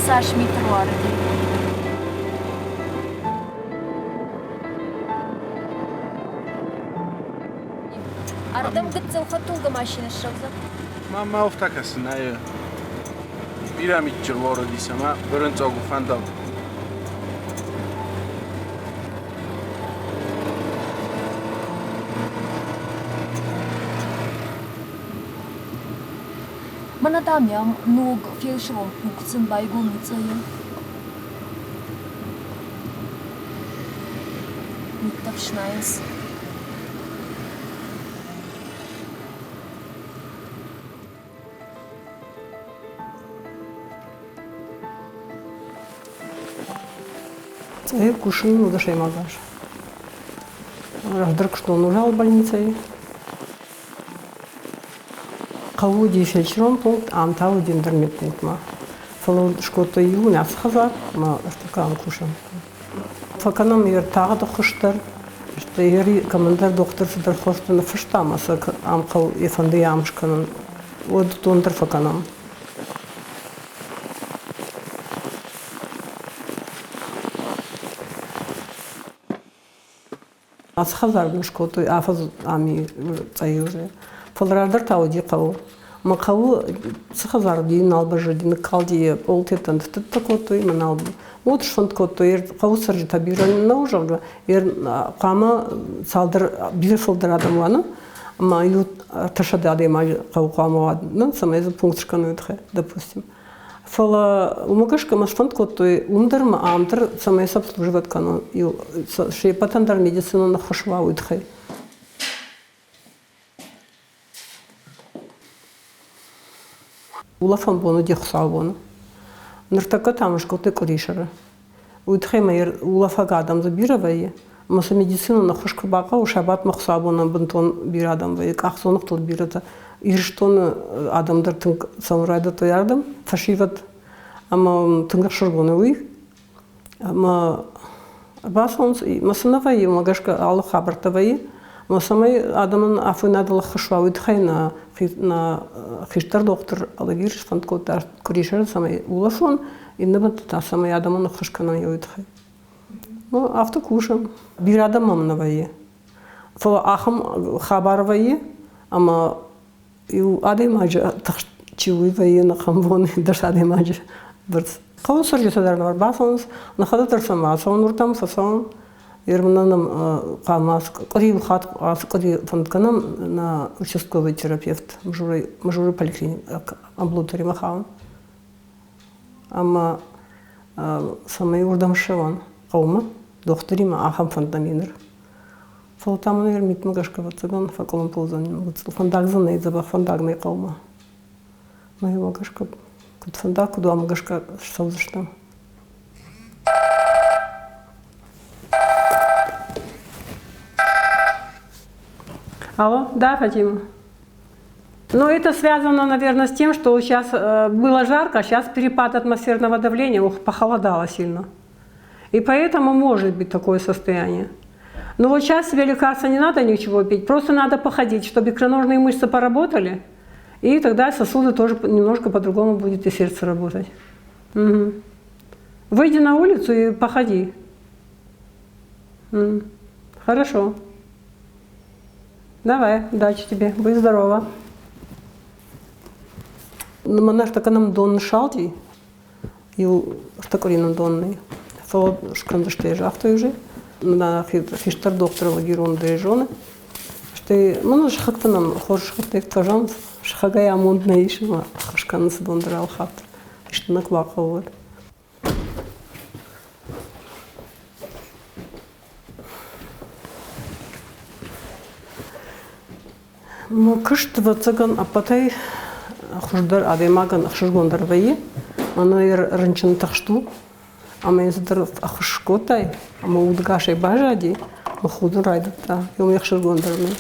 Цас мит ӕруарыди. Ардӕм гыццыл хӕдтулгӕ машинӕ ссӕудзӕн. Мамӕ уфта кӕсынӕй бирӕ митджын уарыдис ӕмӕ бырынцъаг у фӕндаг. Мӕнӕ дам ӕм ног фельдшерон пункт сын байгом и цъайы. Миттӕ фснайынц. Цъайы кусын удӕсӕймаг аз. Раздӕр куыстон узал больницӕйы. Хъӕуы уыди фельдшерон пункт, ам та уыди ӕндӕр медпунктмӕ. Фӕлӕ скодтой иу ацы хӕдзар ӕмӕ ӕртыккаг ам кусӕм. Фӕкӕнӕм йе ртагъд ӕххуыс дӕр, стӕй кӕмӕндӕр дохтыр цыдӕр хостӕ ныффыста ӕмӕ сӕ ам хъӕуы йӕ фӕнды йӕ ам скӕнын, уӕд уыдон дӕр фӕкӕнӕм. Ацы хӕдзар мын скодтой афӕдз ами цъӕйы уже. Фӕлӕ раздӕр та уыди хъӕуы. Мӕ хъӕуы цы хӕдзар уыди, нал баззади, ныккалди йӕ пъолтӕ ныттыдта кодтой ӕмӕ нал. Уӕд сфӕнд кодтой, хъӕуы цӕрджытӕ бирӕ нӕу, зӕгъгӕ, хъуамӕ цалдӕр бирӕ фылдӕр адӕм уа, ӕмӕ иу ӕртӕсӕдӕ адӕймаджы хъӕуы хъуамӕ уа, цӕмӕй дзы пункт скӕной, допустим. Фӕлӕ уымӕ гӕсгӕ мӕ сфӕнд кодтой, уым дӕр ӕмӕ ам дӕр цӕмӕй сӕ обслуживать кӕнон, иу се ппӕтӕн дӕр медицинон ӕххуыс уа, уый тыххӕй. Улӕфӕн бон уыди хуыцаубоны. Ныртӕккӕ та мын скодтой къуырисӕры. Уый тыххӕй мӕ улӕфӕг адӕм дзы бирӕ вӕййы. Ӕмӕ сӕ медицинон ӕххуыс куы бахъӕуы, сабатмӕ хуыцаубонӕн бынтон бирӕ адӕм вӕййы, къахдзоныгътыл бирӕтӕ. Ирыстоны адӕм дӕр тынг цӕуын райдыдтой ардӕм, фӕсивӕд. Ӕмӕ тынг ӕхсызгон у уый. Ӕмӕ бацӕуынц, мӕ цы нӕ вӕййы, уымӕ гӕсгӕ алы хабӕрттӕ вӕййы. Ӕмӕ цӕмӕй адӕмӕн афойнадыл ӕххуыс уа, уый тыххӕй нӕ нӕ хистӕр дохтыр Алагир сфӕнд кодта къуырисӕры, цӕмӕй улӕфон, иннӕ бӕтты та цӕмӕй адӕмӕн ӕххуыс кӕнӕм йӕ уый тыххӕй. Ну, афтӕ кусӕм. Бирӕ адӕм мӕм нӕ вӕййы. Фӕлӕ ахӕм хабар вӕййы, ӕмӕ иу адӕймаджы тыхст чи уый вӕййы ӕнӕхъӕн бон дӕс адӕймаджы бӕрц. Хъӕуы цӕрджытӕ дӕр нӕ ӕрбацӕуынц, нӕхӕдӕг дӕр сӕм ацӕуын уырдӕм фӕцӕуын. Ерманӕн хъуамӕ къуыри иу хатт ацы къуыри фӕнд кӕнӕм нӕ участковый терапевт Мажуры поликлиникӕ амбулаторимӕ хауын. Ӕмӕ цӕмӕй уырдӕм ссӕуӕм хъӕумӕ, дохтыримӕ ахӕм фӕнд нӕм и ныр. Фӕлӕ та мын митмӕ гӕсгӕ ӕвӕццӕгӕн фӕкъуылымпы уыдзӕн фӕндаг дзы нӕй дзӕбӕх фӕндаг нӕй хъӕумӕ. Мӕ уымӕ гӕсгӕ куыд фӕндаг, куыд уа, уымӕ гӕсгӕ ссӕудзыстӕм. Алло, да, Фатима? Ну, это связано, наверное, с тем, что сейчас было жарко, сейчас перепад атмосферного давления, ох, похолодало сильно. И поэтому может быть такое состояние. Но вот сейчас себе лекарства не надо ничего пить, просто надо походить, чтобы икроножные мышцы поработали, и тогда сосуды тоже немножко по-другому будет и сердце работать. Угу. Выйди на улицу и походи. Хорошо. Давай, удачи тебе, будь здорова. Мӕнӕ ӕртӕкӕнӕм дон ныссалди, иу ӕртӕкъуыринон донный. Фӕлӕ скӕндзысты загътой уже. Мӕнӕ хистӕр дохтыр лагерон зоны. Стӕй мӕнӕ сыхӕгтӕ нӕм хорз сыхӕгтӕ фӕзӕгъынц, сыхагӕй амонд нӕ ис ӕмӕ ӕххуыс кӕнынц дон дӕр алхатт. Исты нӕ куы бахъӕуы, уӕд. Мӕ куыст, ӕвӕццӕгӕн, ӕппӕтӕй хуыздӕр адӕймагӕн ӕхсызгондӕр вӕййы. Мӕнӕ рынчын тыхст у, ӕмӕ йын цыдӕр ӕххуыс скодтай, ӕмӕ удӕгасӕй баззади, мӕ худын райдыдта. Уым ӕхсызгондӕр мын.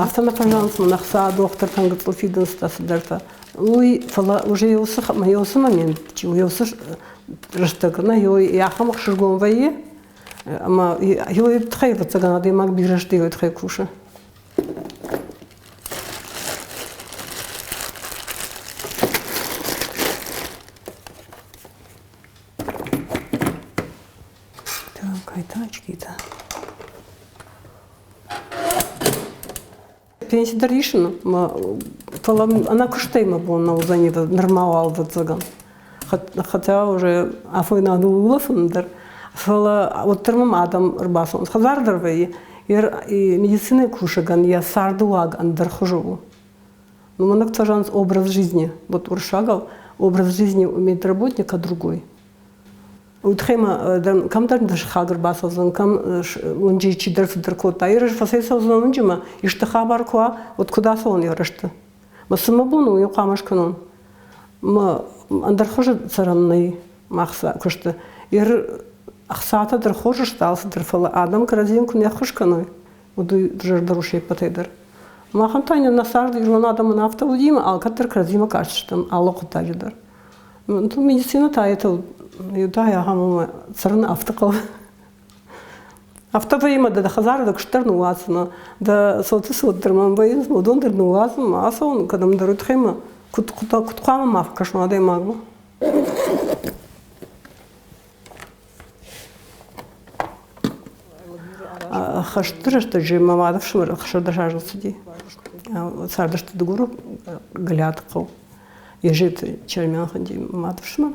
Афтӕ нӕ фӕзӕгъынц, мӕн ӕхца дохтыртӕн гыццыл фидынц цыдӕртӕ. Уый, фӕлӕ уже уыцы момент, чи уыцы рӕстӕг, нӕ, ахӕм ӕхсызгон вӕййы, ӕмӕ йой тыххӕй, ӕвӕццӕгӕн, адӕймаг бирӕ сты йой тыххӕй кусы. Пенси дӕр исын, фӕлӕ ӕнӕ куыстӕй мӕ бон нӕ уыдзӕни нырма уал, ӕвӕццӕгӕн. Хотя уже афойнад у улӕфын дӕр, фӕлӕ уӕддӕр мӕм адӕм ӕрбацӕуынц. Хӕдзар дӕр вӕййы. Медицинӕйы кусӕгӕн йӕ царды уаг ӕндӕр хуызы у. Ну, мӕнӕг цӕрынц образ жизни. Вот уырыссагау образ жизни у медработника другой. Уый тыххӕй ма дӕм кӕмдӕр сыхаг ӕрбацӕудзӕн, кӕм уынджы чидӕр цыдӕр кодта. Ерыс фӕцӕйцӕудзӕн уынджы мӕ исты хабар куы уа, уӕд куыд ацӕуон ерысты? Мӕ цы мӕ бон у, уый хъуамӕ скӕнон. Мӕ ӕндӕр хуызы цӕрӕн нӕй мах куысты. Ер ӕхцатӕ дӕр хорз сты алцыдӕр, фӕлӕ адӕм кӕрӕдзийӕн куы не ххуыс кӕной, уӕд уый зӕрдӕрухс се ппӕтӕй дӕр. Махӕн та нӕ цард ирон адӕмӕн афтӕ уыди, ӕмӕ алкӕддӕр кӕрӕдзимӕ кастыстӕм алы хъуыддаджы дӕр. Медицина та это та ахӕм ӕмӕ цӕрын афтӕ хъӕуы. Афтӕ вӕййы ӕмӕ дӕ хӕдзары дӕ куыст дӕр ныууадзынӕ, дӕ цоты цот дӕр мӕм вӕййынц, уыдон дӕр ныууадзын, ацӕуын кӕдӕмдӕр уыдхӕмӕ, куыд куыд хъуамӕ ма фӕкӕсон адӕймагмӕ. Хӕсты рӕстӕджы мӕ мады фсымӕр 16 азы цыди. Цардысты Дыгуры Галиаты хъӕу. Езеты Чермен хуынди мӕ мады фсымӕр.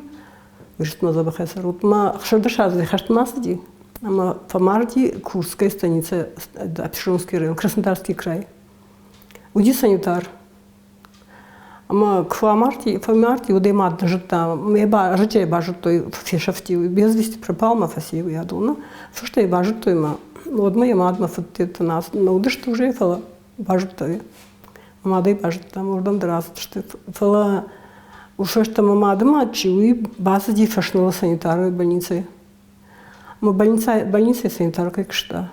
Уый дзӕбӕхӕй цӕрут. Мӕ 16 азы хӕстмӕ ацыди ӕмӕ фӕмарди Курская станица, Апшеронский район, Краснодарский край. Уыди санитар. Ӕмӕ куы амарди, фӕмарди, уӕд ӕй мад нӕ зыдта. Мӕ рыджӕй базыдтой, фесӕфти, без вести пропал мӕ фӕци уый адыл. Ну, фӕстӕ базыдтой мӕ. Уӕдмӕ йӕ мадмӕ фыдтӕ нӕ уыдысты уже, фӕлӕ базыдтой. Мадӕй базыдтам, уырдӕм дӕр ацыдысты. Фӕлӕ уый фӕстӕ мӕ мады мад чи, уый бацыди Фӕснылы санитарной больницӕйы. Мӕ больницӕйы санитаркӕй куыста.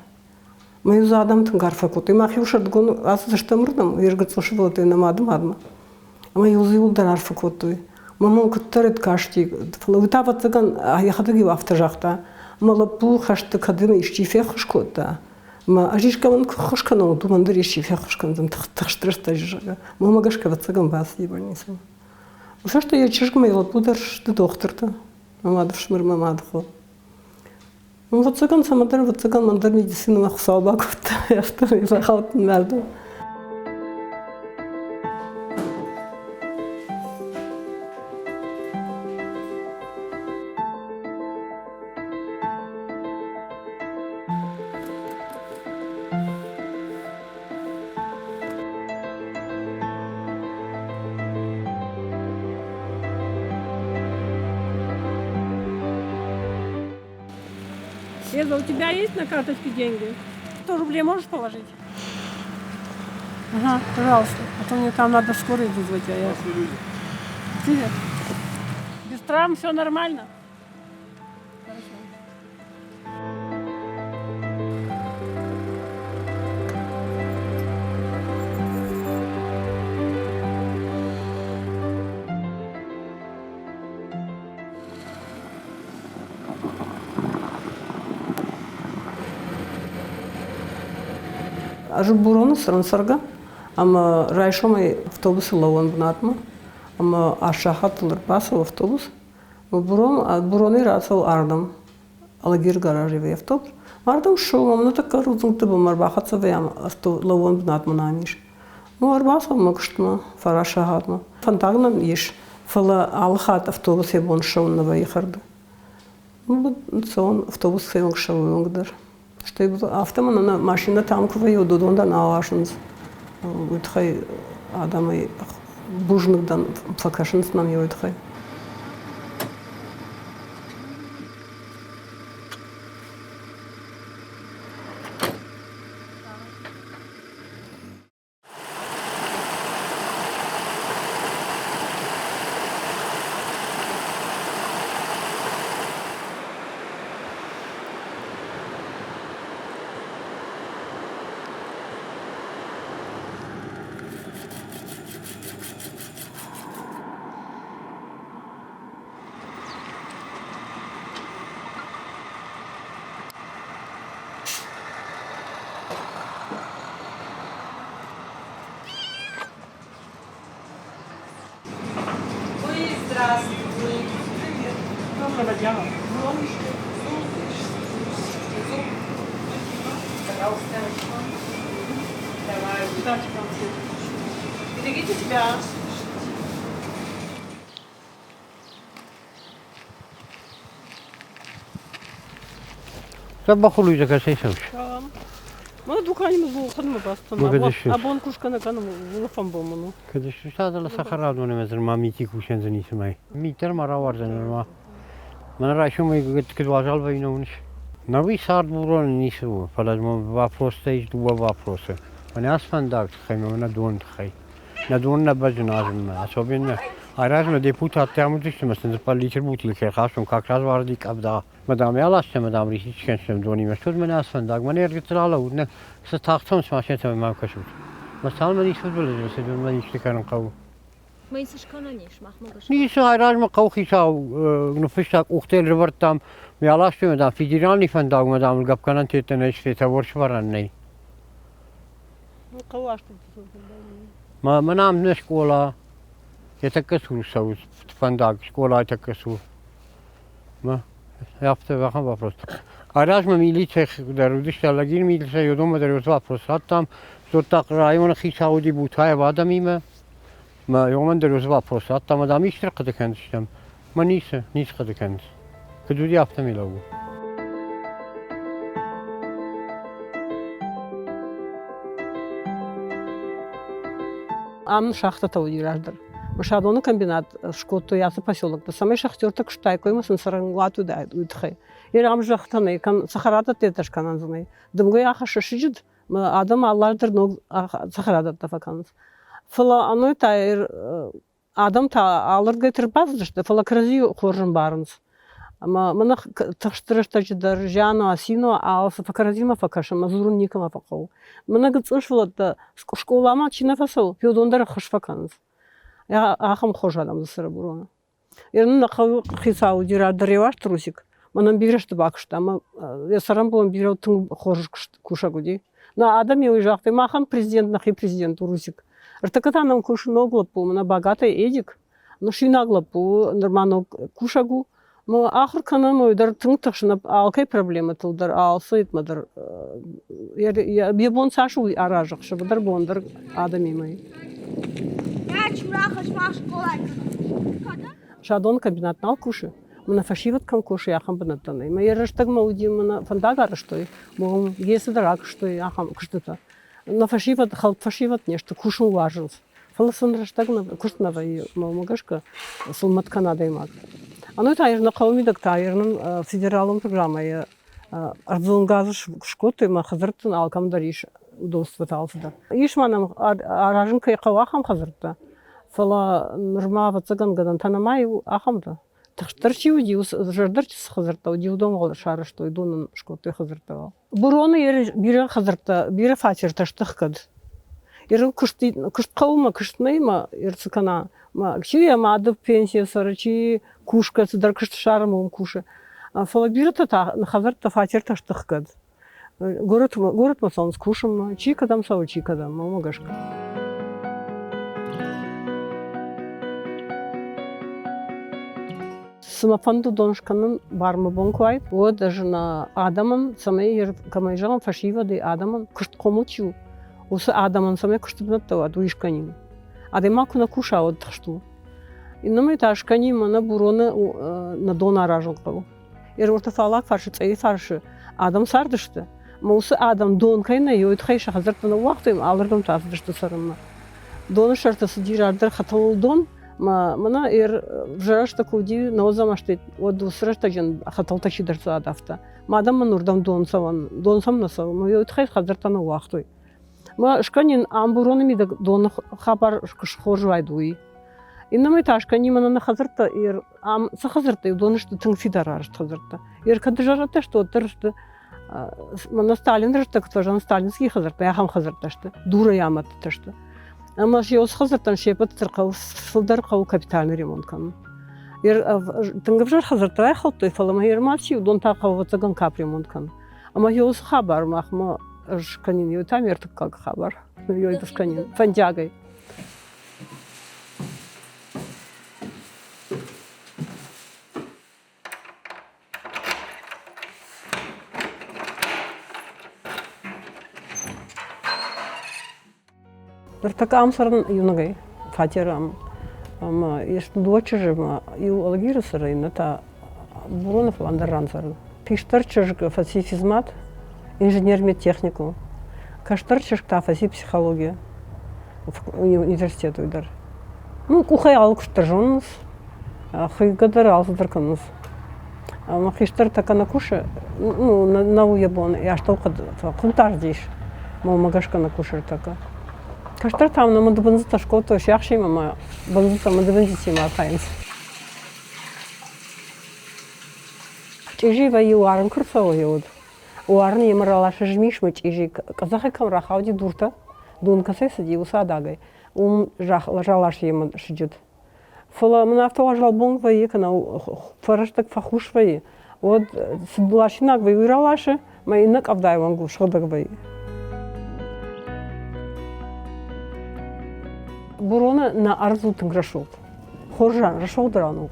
Мӕ дзы адӕм тынг арфӕ кодтой. Мах-иу сӕрдыгон ацыдыстӕм уырдӕм, ергыцъыл сывӕллӕттӕй нӕ мады мадмӕ. Ӕмӕ-иу дзы иуылдӕр арфӕ кодтой. Мӕ мӕм куыддӕр касти, фӕлӕ уый та, ӕвӕццӕгӕн, йӕхӕдӕг-иу афтӕ загъта, мӕ лӕппу хӕсты кӕд исчи феххуыс кодта, мӕ ӕз искӕмӕн куы ххуыс кӕнон, уымӕн дӕр исчи феххуыс кӕндзӕн тыхст рӕстӕджы, зӕгъгӕ. Мӕнмӕ гӕсгӕ, ӕвӕццӕгӕн, бацыди больницӕмӕ. Фӕстӕ йӕ чызгмӕ йӕ лӕппу дӕр сты дохтыртӕ, мӕ мады фсымӕр, мӕ мады хо. Ӕвӕццӕгӕн, цӕмӕдӕр, ӕвӕццӕгӕн, мӕн дӕр медицинӕмӕ Хуыцау бакодта, афтӕмӕй фӕхаудтӕн мӕрдон. Лиза, у тебя есть на карточке деньги? 100 рублей можешь положить? Ага, пожалуйста. А то мне там надо скорую вызвать, а я... Привет. Без травм все нормально? Хорошо. Ӕз Буроны цӕрын цӕргӕ ӕмӕ райсомӕй автобусы лӕууӕн бынатмӕ ӕмӕ аст сахатыл ӕрбацӕуы автобус. Бурон, Буронӕй рацӕуы ардӕм, Алагиры гаражы автобус. Ардӕм ссӕуӕм, ныртӕккӕ рудзынгты бынмӕ ӕрбахӕццӕ вӕййӕм, лӕууӕн бынатмӕ нӕм ис. Ну, ӕрбацӕуӕм мӕ куыстмӕ, фараст сахатмӕ. Фӕндаг нӕм ис, фӕлӕ алы хатт автобус йӕ бон ссӕуын нӕ вӕййы хӕрды. Цӕуын автобус цӕуынг ссӕуы онг дӕр. Стӕй афтӕ мӕнӕ нӕ машинӕтӕ ам куы вӕййы, уыдон дӕр нал ласынц. Уый тыххӕй адӕмӕй бузныг дӕн, фӕкӕсынц нӕм уый тыххӕй. Ой, здравствуй. Привет. Доброго дня вам. Пожалуйста. Давай. Удачи вам всем. Берегите себя. Дзӕбӕх кӕцӕй цӕуыс? Мӕ дуканимӕ дзулхӕнмӕ бацыдтӕн. Абон кусгӕ нӕ кӕнӕм, улӕфӕн бон мын у. Кӕд сты дӕлӕ цӕхӕрадоны ӕмӕ нырма мити кусӕн дзы ницӕмӕй. Мит дӕр ма рауардзӕн нырма. Мӕнӕ райсомӕй куыд уазал вӕййы, нӕ уыныс? Нӕуый цард бурон ницы у, фӕлӕ мӕ вопростӕ ис дыууӕ вопросы. Мӕнӕ ацы фӕндаг тыххӕй ӕмӕ мӕнӕ дон тыххӕй. Нӕ дон нӕ бӕззы азыммӕ, особенно айразмӕ депутаттӕ ам уыдысты ӕмӕ сын цыппар литр бутылкӕ хастон, как раз уарыди къӕвда. Мадам аластӕ, мадам рисичкӕнстӕм донимӕ стут мӕнӕ ацы фӕндаг, мӕнӕ ӕргыццыл алӕуут, нӕ цы тагъд цӕуынц машинӕтӕ мӕм кӕсут. Мӕ цалынмӕ ницы фыдбылыз ӕрцыд, уӕдмӕ исты кӕнын хъӕуы. Мӕ цы скӕнӕн ис махмӕ гӕсгӕ? Ницы, айразмӕ хъӕуыхицау ныффыста къухтӕ ӕрӕвӕрдтам, ме аластой, дам, федеральный фӕндагмӕ, дам, гӕпгӕнӕн теттӕ нӕ светофор сӕвӕрӕн нӕй. Хъӕуы астӕуты Мӕ мӕнӕ ам нӕ скъола, йӕ тӕккӕ цур цӕуы фӕндаг, скъолайы тӕккӕ цур. Мӕ афтӕ ахӕм вопрос. Айразмӕ милицӕ дӕр уыдысты, Алагиры милицӕ уыдонмӕ дӕр уыцы вопрос радтам. Дзырдта районы хицау уыди Бутаев адӕмимӕ. Мӕ уымӕн дӕр уыцы вопрос радтам, ӕмӕ дам исты хъуыды кӕндзыстӕм. Мӕ ницы, ницы хъуыды кӕнынц. Куыд уыди, афтӕ ми лӕууы. Ам шахтӕтӕ уыди раздӕр. Мысадоны комбинат скодтой ацы поселокты, цӕмӕй шахтертӕ куыстаиккой ӕмӕ сын цӕрӕнуат уыдаид, уый тыххӕй. Йе ам зӕххытӕ нӕй, кӕм цӕхӕрадӕттӕ дӕр скӕнӕн дзы нӕй. Дымгӕ ахӕссы сыджыт, адӕм алы аз дӕр ног цӕхӕрадӕттӕ фӕкӕнынц. Фӕлӕ ӕнӕуи та адӕм та алырдыгӕй ӕрбацыдысты, фӕлӕ кӕрӕдзи хорз ӕмбарынц. Ӕмӕ мӕнӕ тыхст рӕстӕджы дӕр зиан уа, цин уа, алцы кӕрӕдзимӕ фӕкӕсын ӕмӕ дзурын никӕмӕ фӕхъӕуы. Мӕнӕ гыццыл сывӕллӕттӕ скъоламӕ чи нӕ фӕцӕуы, уыдон дӕр ӕххуыс фӕкӕнынц. Ахӕм хорз адӕм дзы цӕры Буроны. Ирын нӕ хъӕуы хицау уыди раздӕр Реуазты Русик. Мӕнӕн бирӕ сты бакуыста ӕмӕ йӕ цӕрӕнбон бирӕ тынг хорз кусӕг уыди. Нӕ адӕм-иу загътой, махӕн президент нӕхи президент у Русик. Ӕртыккӕ та нӕм кусы ног лӕппу, мӕнӕ Багатӕй Эдик. Ну, суинаг лӕппу у, нырма ног кусӕг у. Мы ахуыр кӕнӕм, уый дӕр тынг тыхсын алкӕй проблемӕтыл дӕр, алцыимӕ дӕр. Йӕ бон цас у аразы ӕхсӕвы дӕр, бон дӕр адӕмимӕ. Садон кабинет нал кусы. Мӕнӕ фӕсивӕд кӕм кусы, ахӕм бынӕттӕ нӕй. Мӕ йӕ рӕстӕгмӕ уыди, мӕнӕ фӕндаг арӕзтой, уым ЕС-ы дӕр акуыстой ахӕм куыстытӕ. Нӕ фӕсивӕд, хӕлд фӕсивӕд не сты, кусын уарзынц. Фӕлӕ сын рӕстӕг нӕ, куыст нӕ вӕййы, мӕнмӕ гӕсгӕ сыл мӕт кӕны адӕймаг. Ӕнӕуи та нӕ хъӕуы мидӕг та нын федералон программӕйы ӕрдзон газы скодтой ӕмӕ хӕдзӕрттӕн алкӕм дӕр ис удобствотӕ алцыдӕр. Ис ма нӕм аразын кӕй хъӕуы, ахӕм хӕдзӕрттӕ, фӕлӕ нырма, ӕвӕццӕгӕн, гӕнӕнтӕ нӕма и ахӕмтӕ. Тыхстдӕр чи уыди, зӕрдӕр цы хӕдзӕрттӕ уыди, уыдон уал сарӕзтой, уыдонӕн скодтой хӕдзӕрттӕ уал. Буроны бирӕ хӕдзӕрттӕ, бирӕ фатертӕ сты хгӕд. Ирыл куыст, куыст хъӕуы мӕ куыст нӕй мӕ цы кӕна. Мӕ, чи йӕ мады пенсийӕ цӕры, чи кусгӕ цыдӕр куыст ссары ӕмӕ уым кусы. Фӕлӕ бирӕтӕ та хӕдзӕрттӕ, фатертӕ сты хгӕд. Горӕтмӕ, горӕтмӕ цӕуынц кусынмӕ, чи кӕдӕм цӕуы, чи кӕдӕм, уымӕ гӕсгӕ. Цы мӕ фӕнды дон скӕнын, бар мӕ бон куы уаид, уӕд ӕз нӕ адӕмӕн, цӕмӕй, кӕмӕй зӕгъӕм, фӕсивӕдӕй адӕмӕн куыстхъомыл чи у, уыцы адӕмӕн цӕмӕй куысты бынӕттӕ уӕд, уый скӕнин. Адӕймаг куы нӕ куса, уӕд тыхст у. Иннӕмӕй та скӕнин мӕнӕ Буроны нӕ дон аразын хъӕуы. Ерорты фаллаг фарсы, Цъӕйы фарсы адӕм цардысты. Ӕмӕ уыцы адӕм дон кӕй нӕ, уый тыххӕй сӕ хӕдзӕрттӕ ныууагътой ӕмӕ алырдӕм та ацыдысты цӕрынмӕ. Доны сӕрты цыди раздӕр хӕтӕлыл дон, ӕмӕ мӕнӕ ӕвзӕрӕстӕ куы уыди нӕуӕдзӕм азты, уӕд уыцы рӕстӕджы хӕтӕлтӕ чидӕр цы адавта. Мӕ адӕм мын уырдӕм дон цӕуӕн, дон сӕм нӕ цӕуы, ӕмӕ уый тыххӕй хӕдзӕрттӕ ныууагътой. Мӕ скӕнин ам Буроны мидӕг доны хабар куы схорз уайд, уый. Иннӕмӕй та скӕнин мӕнӕ нӕ хӕдзӕрттӕ ам цы хӕдзӕрттӕ уыдон сты тынг фидар арӕзт хӕдзӕрттӕ. Ер кӕд зӕрӕдтӕ сты, уӕддӕр сты мӕнӕ Сталин рӕстӕг фӕзӕн сталинские хӕдзӕрттӕ, ахӕм хӕдзӕрттӕ сты, дурӕй амадтытӕ сты. Ӕмӕ се уыцы хӕдзӕрттӕн се ппӕт дӕр хъӕуы фылдӕр хъӕуы капитальный ремонт кӕнын. Тынг ӕвзӕр хӕдзӕрттӕ райхӕлдтой, фӕлӕ ма ермаг чи, уыдон та хъӕуы ӕвӕццӕгӕн капремонт кӕнын. Ӕмӕ уыцы хабар махмӕ ӕз скӕнин, иу та ме ртыккаг хабар, ой скӕнин, фӕндиагӕй. Ныртӕккӕ ам цӕрын иунӕгӕй, фатеры ам. Ӕмӕ ис дыууӕ чызджы ӕмӕ иу Алагиры цӕры, иннӕ та Буроны, фӕлӕ ӕндӕр ран цӕры. Хистӕр чызг фӕци физмат, инженер-медтехникум. Кӕстӕр чызг та фӕци психология университеты дӕр. Ну, къухӕй алы куыст дӕр зонынц, хуыйгӕ дӕр алцыдӕр кӕнынц. Ӕмӕ хистӕртӕ кӕнӕ кусы, ну, нӕу йӕ бон, йӕ астӕухъӕд хъуыддардис, мӕнмӕ гӕсгӕ нӕ кусы ӕртӕккӕ. Кӕстӕртӕм нӕ мыдыбындзытӕ скодтой сиахсимӕ ӕмӕ бындзытӕ мыдыбындзытимӕ архайынц. Чъизи вӕййы уарын куы рцӕуы, уӕд. Уарын йемӕ раласы змисмӕ чъизи, къӕдзӕхӕй кӕм рахауди дуртӕ, дон кӕцӕй цыди, уыцы адагӕй, уым раласы йемӕ сыджыт. Фӕлӕ мын афтӕ уазал бон вӕййы, кӕнӕ фӕрӕстӕг фӕхус вӕййы, уӕд цы ласинаг вӕййы, уый раласы, мӕ иннӕ къӕвдайы онг сыгъдӕг вӕййы. Буроны нӕ ӕрдз у тынг рӕсугъд. Хорз ран, рӕсугъд ран у.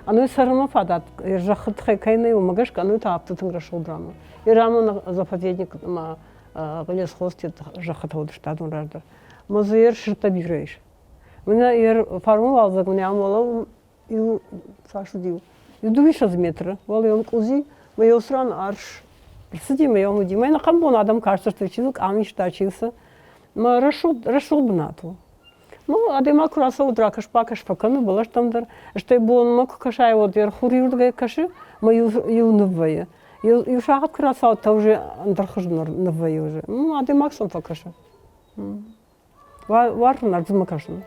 Ӕнӕуи цӕрынмӕ фадат зӕххы тыххӕй кӕй нӕй, уымӕ гӕсгӕ ӕнӕуи та афтӕ тынг рӕсугъд ран у. Ирамоны заповедник ӕмӕ лесхозти зӕххытӕ уыдысты адон раздӕр. Мӕ дзы йе сырдтӕ бирӕ ис. Мӕнӕ йе фарон уалдзӕг мӕнӕ ам уӕлӕ иу цас уыди, иу дыууиссӕдз метры уӕлӕ къудзи, мӕ еу ран арс ӕрцыди, мӕ йӕм уыди. Мӕ ӕнӕхъӕн бон адӕм кастысты, чи дзы къам иста, чи цы. Мӕ рӕсугъд, рӕсугъд бынат у. Ну, адӕймаг куы рацӕуы, ракӕс-бакӕс фӕкӕны бӕлӕстӕм дӕр, стӕй бонмӕ куы кӕсай, уӕд йӕ хур иуырдыгӕй кӕсы, мӕ иу, иу ныв вӕййы. Иу, иу сахат куы рацӕуа, та уже ӕндӕр хуыз ныв вӕййы уже. Ну, адӕймаг сӕм фӕкӕсы. Уарзын ӕрдзмӕ кӕсын.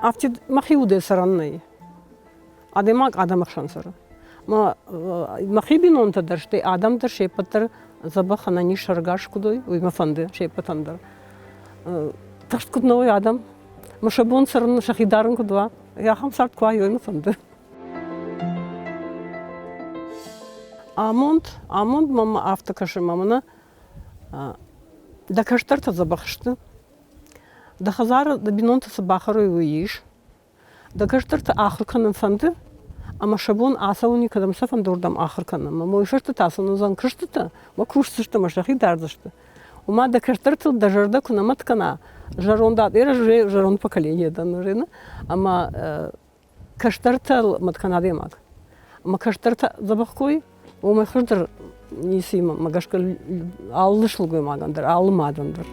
Афтид мӕхи удӕй цӕрӕн нӕй. Адӕймаг адӕмы хсӕн цӕры. Мӕхи бинонтӕ дӕр, стӕй адӕм дӕр се ппӕт дӕр дзӕбӕх ӕнӕниз сӕргас куыд уой, уый мӕ фӕнды се ппӕтӕн дӕр. Тыхст куыд нӕ уой адӕм, мӕ сӕ бон цӕрын, сӕхи дарын куыд уа, ахӕм цард куы уа, уый мӕ фӕнды. Амонд, амонд мӕм афтӕ кӕсы, мӕ мӕнӕ дӕ кӕстӕртӕ дзӕбӕх сты, дӕ хӕдзары дӕ бинонтӕ цы бахӕрой, уый ис. Дӕ кӕстӕрты ахуыр кӕнын фӕнды, ӕмӕ сӕ бон ацӕуын кӕдӕм сӕ фӕнды, уырдӕм ахуыр кӕнын. Мӕ мой фӕстӕ сын уыдзӕн куыстытӕ, мӕ кусдзысты, мӕ сӕхи дардзысты. Уымӕ дӕ кӕстӕртыл дӕ зӕрдӕ куы нӕ мӕт кӕна, зӕронд уже зӕронд поколение дӕн уже, ӕмӕ кӕстӕртӕ мӕт кӕна адӕймаг. Ӕмӕ кӕстӕртӕ дзӕбӕх кой, уымӕй хуыздӕр ницы мӕ гӕсгӕ алы сылгоймагӕн дӕр, алы мадӕн дӕр.